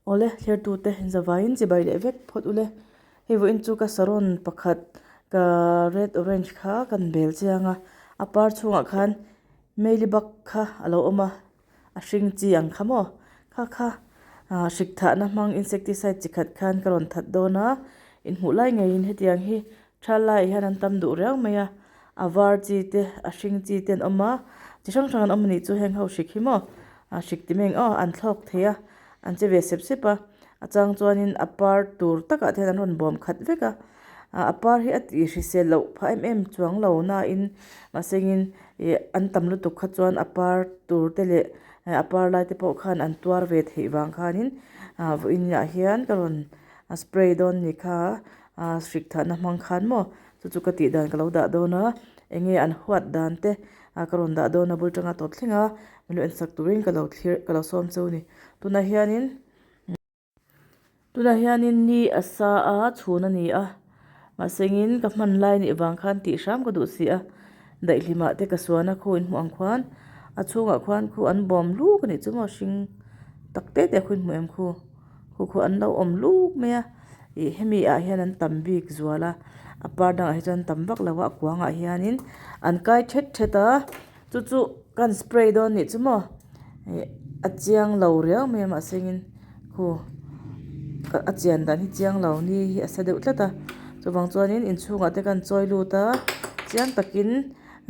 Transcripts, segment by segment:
Awle, thlertute zavaiin chibai leh vek phawt ule. Hei vawiin chu ka saron pakhat ka red orange kha kan bel chiang a, a par chhungah khan meilibak kha a lo awm a, a hring chi ang kha maw? Kha kha ah hrik thahna hmang insecticide chi khat khan ka rawn that dawn a, inhmuh lai ngeiin hetiang hi Thal laiah hian an tam duh riau mai a, a var chi te a hring chi te an awm a, chi hrang hrang an awm a nih chu heng ho hrik hi maw a hrik ti mai ang aw an thlawk thei a, an che ve sep sep a, a chang chuanin a par tur takah te hian an rawn bawm khat vek a, a par hi a tih hrisel loh phah em em chuang lo nain mahsengin ih an tam lutuk kha chuan a par tur te leh a par lai te pawh khan an tuar ve theih vang khanin ah vawiin ah hian ka rawn spray dawn ni kha. Aa hrik thahna hmang khan maw chu chu ka tih dan ka lo dah dawn a eng nge an huat dan te ah ka rawn dah dawn a bul tanga tawp thleng a min lo en sak turin ka lo thlir ka lo sawm cheu a ni tunah hianin tunah hianin ni a sa a chhun a ni a mahsengin ka hman lai nih vang khan tih hram ka duh si a daihlim ah te ka suan a khu inhmuh ang khuan a chhungah khuan khu an bawm luk a nih chu maw hring tak te te khu inhmuh em khu. Khu khu an lo awm luk mai a ih hemi ah hian an tam bik zual a a par dangah hi chuan an tam vak lo a a kuangah hianin an kai thet thet a chu chu kan spray dawn nih chu maw ih a chiang lo riau mai a mahse engin khu a chian dan hi chiang lo ni hi a sa deuh tlat a chuvang chuanin inchhungah te khan chawi lut a chiang takin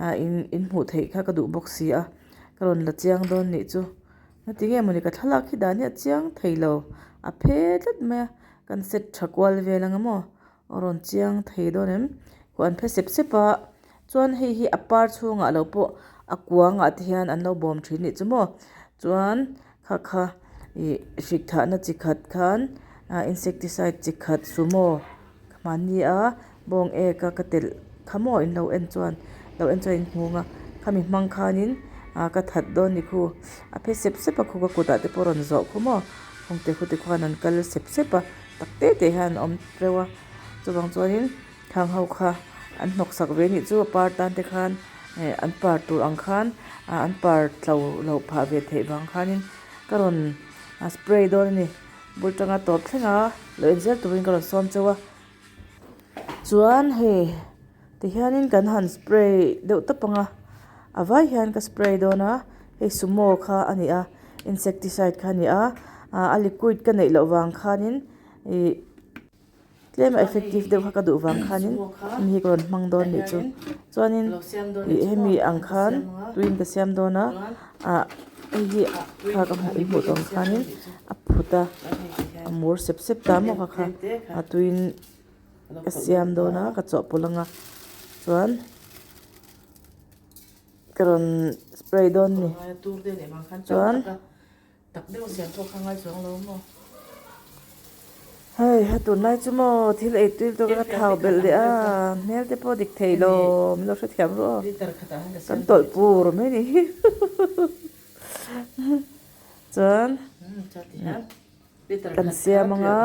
ah in inhmuh theih kha ka duh bawk si a ka rawn la chiang dawn nih chu. Heti nge mawni ka thlalak hi dan hi a chiang thei lo a phe tlat mai a kan set tha kual vel ang emaw a rawn chiang thei dawn em khuh an phe sep sep a chuan hei hi a par chhungah lo pawh a kuangah te hian an lo bawm thin nih chu maw chuan kha kha ih hrik thahna chi khat khan ah insecticide chi khat sumo Mahni a bawng ek a ka telh kha maw in lo en chuan lo en chuan in hmu ang a khami hmang khanin ah ka that dawn ni khu a phe sep sep a khu ka kutah te pawh a rawn zawh khu maw khawng te khu te khuan an kal sep sep a tak te te hian an awm reuh a chuvang chuanin khang ho kha an hnawk sak ve anih chu a par tan te khan eh an par tur ang khan ah an par tlo loh phah ve theih vang khanin ka rawn spray dawn a ni. Bul tanga tawp thleng a lo en zel turin ka rawn sawm chauh a chuan hei tihianin kan han spray deuh tawp ang a a vai hian ka spray dawn a hei sumo kha a ni a insecticide kha a ni a ah a liquid ka neih loh vang khanin ih. Tlem a effective deuh kha ka duh vang khanin hemi hi ka rawn hmang dawn nih chu chuanin ih hemi ang khan tuiin ka siam dawn a ah hei hi kha ka hmuh hmuh tawh ang khanin a phut a a mur sep sep ta maw kha kha a tuiin ka siam dawn a ka chawhpawlh ang a chuan ka rawn spray dawn a ni chuan. Tak deuh siam pawh kha ngai chuang lo maw? Hei ha tunlai chu maw thil ei tui tawk a thau belh leh a hmel te pawh dik thei lo min lo hrethiam ru aw kan tawlh pur mai ni hi chuan kan siam ang a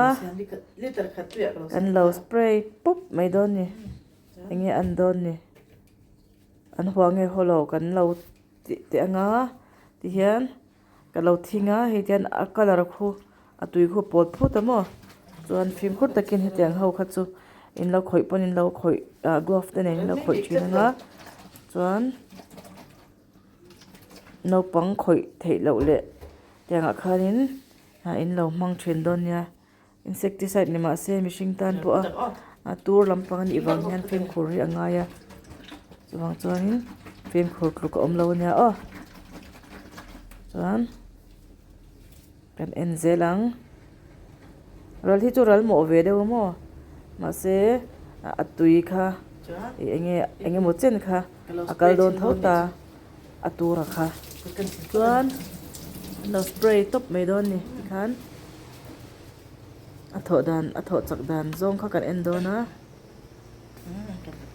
kan lo spray pup mai dawn ni eng nge an dawn ni an hua nge haw lo kan lo tih teh ang a tihian. Ka lo thing a hei tihian a colour khu a tui khu a pawl phut a maw chuan fimkhur takin hetiang ho kha chu in lo khawih pawn in lo khawih ah glove te nen in lo khawih thin ang a chuan naupang khawih theih loh leh tiangah khanin ah in lo hmang thin dawn nia. Insecticide ni mah se mihring tan pawh a a tur lampang a nih vang hian fimkhur hi a ngai a chuvang chuanin fimkhur tluk a awm lo a nia aw chuan kan en zel ang ral hi chu ral mawh ve deuh a maw mahse a tui kha ih eng nge eng emaw chen kha a kal dawn tho ta a tura kha chuan an lo spray tawp mai dawn a ni tikhan. A thawh dan a thawh chak dan zawng kha kan en dawn a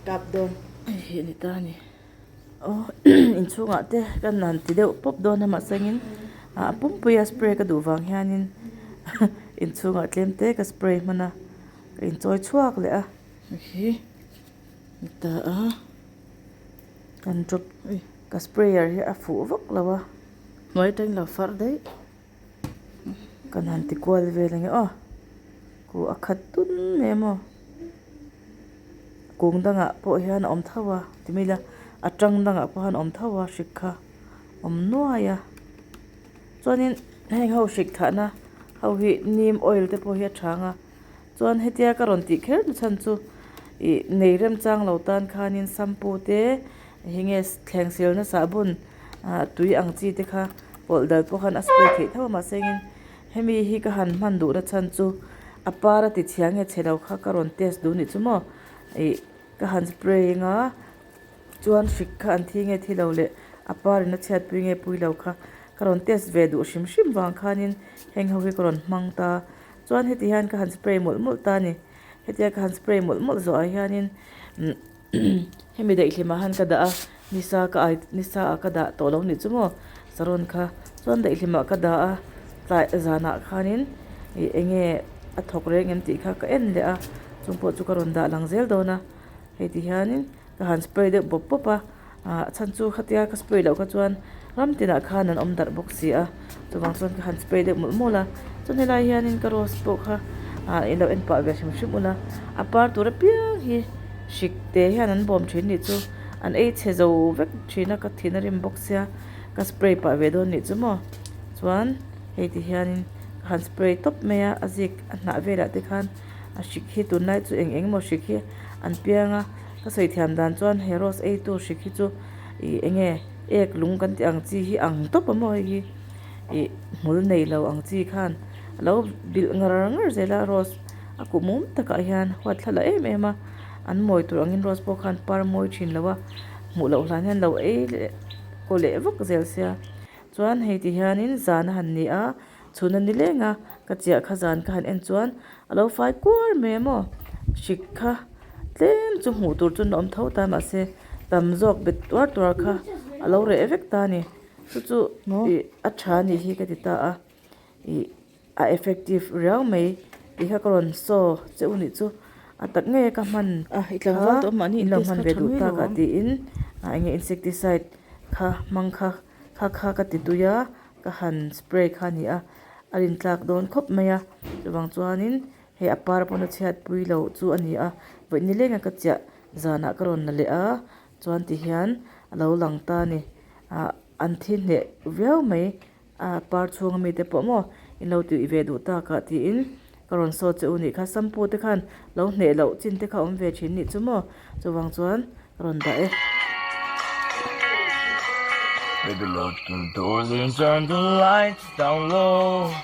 kap dawn hei hi a ni ta a ni aw inchhungah te kan han ti deuh pawp dawn a mahse engin ah pumpui a spray ka duh vang hianin inchhungah tlem te ka spray hman a ka inchawi chhuak leh a hei hi ni ta a kan drop ka sprayer hi a fuh vak lo a hnuai atangin lo far daih. Kan han ti kual vel ange aw ku a khat tun mai a maw kung dangah pawh hian a awm tho a ti mai ila a tang dangah pawh hian a awm tho a hrik kha awm nuai a chuanin heng ho hrik thahna ho hi neem oil te pawh hi a tha ang a chuan hetia ka rawn tih kher na chhan chu ih nei remchang lo tan khanin shampoo te eng nge thleng silna sahbawn ah tui ang chi te kha pawlh dal pawh khan a spray theih tho a mahse engin hemi hi ka han hman duhna chhan chu a par a ti chhia nge chhe lo kha ka rawn test duh nih chu maw ih ka han spray anga chuan hrik kha an thi nge thi lo leh a par in a chhiat pui nge pui lo kha ka rawn test ve duh hrim hrim vang khanin heng ho hi ka rawn hmang ta chuan heti hian ka han spray mawlh mawlh ta a ni hetia ka han spray mawlh mawlh zawh ah hianin Hemi daihhlimah han ka dah a, nisa ka ai nisa ah ka dah tawh lo nih chu maw saron kha chuan daihhlimah ka dah a tlai zanah khanin ih eng nge a thawk reng em tih kha ka en leh a chung pawh chu ka rawn dah lang zel dawn a hei ti hianin ka han spray deuh bawp bawp a. Ah a chhan chu khatia ka spray loh kha chuan ram tinah khan an awm darh bawk si a chuvang chuan ka han spray deuh mawlh mawlh a chuan helai hianin ka rose pawh kha ah ilo en pah ve hrim hrim ula a par tur apiang hi hrik te hian an bawm thin nih chu an ei chhe zo vek thin a ka thin a rim bawk sia ka spray pah ve dawn nih chu maw chuan hei ti hianin ka han spray tawp mai a a zik a hnah velah te khan a hrik hi tunlai chu eng eng emaw hrik hi an piang a. Ka sawi thiam dan chuan he rose ei tur hrik hi chu ih eng nge ek lung kan tih ang chi hi ang tawp a maw hei hi ih hmul nei lo ang chi khan a lo bilh ngar ngar zel a rose a kuh mum takah hian huat thla la em em a an mawi tur angin rose pawh khan par mawi thin lo a hmuh loh hlan hian lo ei leh kaw leh vak zel sia chuan hei ti hianin zan a han ni a chhun a ni leng a ka chiah kha zan ka han en chuan a lo fai kuar mai a maw hrik kha tlem chu hmuh tur chuan a awm tho ta mahse tam zawk bet tuar tuar kha a lo reh vek ta a ni chu chu ih a tha a nih hi ka ti ta a ih a effective riau mai tih kha ka rawn saw che u nih chu a tak ngei a ka hman kha in lo hman ve duh tak ah tiin ah eng nge insecticide kha hmang kha kha kha ka ti tui a. Ka han spray kha a ni a, a rin tlak dawn khawp mai a, chuvang chuanin hei a par pawn a chhiat pui loh chu a ni a, vawi ni lenga ka chiah zanah ka rawn la leh a, chuan ti hian a lo lang ta a ni, ah an thi hneh viau mai a par chhunga mite pawh maw in lo tih ve duh tak ah tiin ka rawn saw che u nih kha shampoo te khan lo hneh loh chin te kha awm ve thin nih chu maw chuvang chuan ka rawn dah e. Baby lock the doors and turn the lights down low.